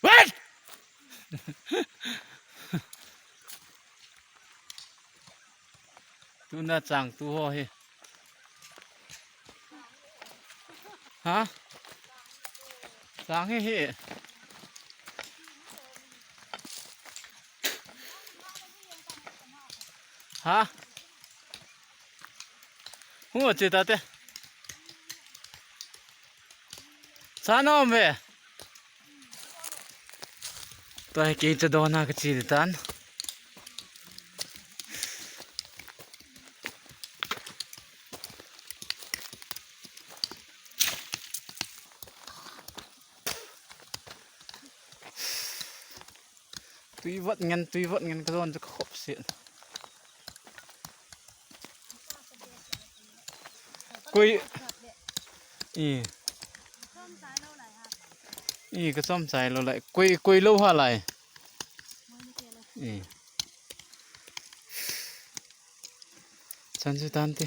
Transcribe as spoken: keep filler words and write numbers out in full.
Wait! Tuna chang tu ho hi. Ha? Chang hi hi. Ha? Hu chi ta te. Sa nom ve. Tua hi kei cha dona ka chi di tan. Tui vat ngen, tui vat ngen ka don chu ka khop si. Koi. I. I ka chom chai lo lai. Koi, koi lo ha lai. I. Chan chu tan ti.